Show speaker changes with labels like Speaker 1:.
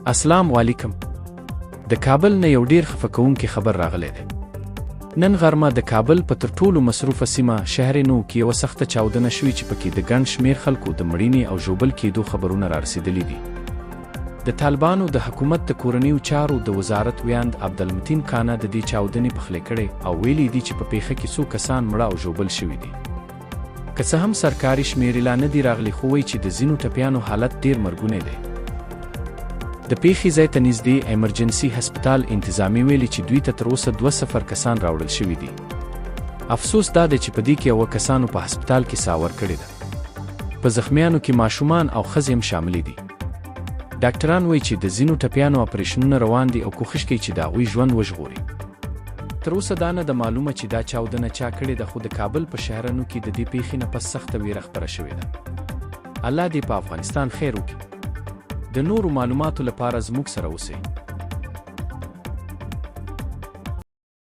Speaker 1: اسلام وعلیکم. د کابل نه یو ډیر خفه کوونکی خبر راغلی دی. نن غرمه د کابل په تر ټولو مصروفه سیمه شهر نو کې یوه سخته چاودنه شوې چې پکې د ګڼ شمېر خلکو د مړینې او ژوبل کېدو خبرونه رارسېدلي دي. د طالبانو د حکومت د کورنیو چارو د وزارت ویاند عبدالمتین قانع د دې چاودنې پخلی کړی او ویلي دي چې په پېښه کې څو کسان مړه او ژوبل شوي دي. که څه هم سرکاري شمېرې لا نه دي راغلي خو وایي چې د ځینو ټپیانو حالت ډېر مرګونی دی. د پېښې ځای ته نږدې ایمرجنسي هسپتال انتظامي ویلي چې دوی ته تر اوسه 2 0 کسان راوړل شوي دي. افسوس دا دی چې په دې کې اوه کسانو په هسپتال کې ساه ورکړې ده. په زخمیانو کې ماشومان او ښځې هم شاملې دي. ډاکټران وایي چې د ځینو ټپیانو اپرېشنونه روان دي او کوښښ کوي چې د هغوی ژوند وژغوري. تر اوسه دا نه ده معلومه چې دا چاودنه چا کړې ده خو د کابل په شهرنو کې د دې پېښې نه پس سخته ویره خپره شوې ده. الله دې په افغانستان خیر وکړي. د نورو معلوماتو لپاره زموږ سره اوسئ.